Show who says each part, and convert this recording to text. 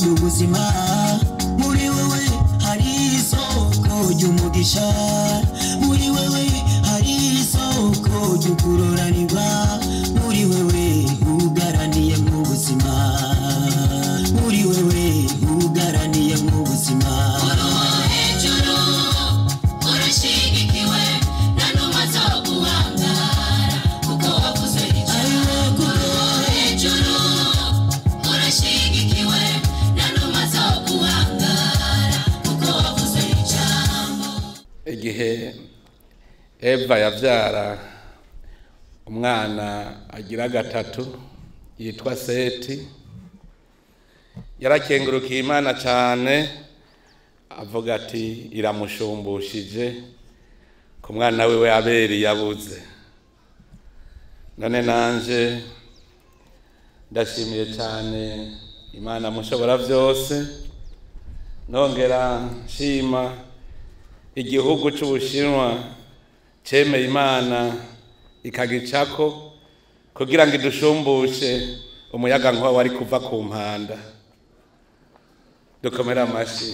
Speaker 1: ry'ubuzima, muri wewe hari isoko ry'umugisha, muri wewe hari isoko ry'ukuroranirwa, muri wewe ugaraniye mu buzima, muri wewe ugaraniye mu buzima.
Speaker 2: Hejuru urashigikiwe, nta ntumwa zo guhangara kuko wavuze ijambo. Hejuru urashigikiwe, nta ntumwa zo guhangara kuko wavuze ijambo.
Speaker 3: Igihe Eva yavyara umwana agira gatatu yitwa Seti, yarakengurukiye Imana cyane, avuga ati iramushumbushije ku mwana wiwe Abeli yabuze. None nanje ndashimiye cyane Imana mushobora byose, nongera nshima igihugu c'Ubushinwa cemeye Imana ikagicako kugira ngo idushumbushe umuyaga nkuba wari kuva ku mpanda. Dukomere amashi.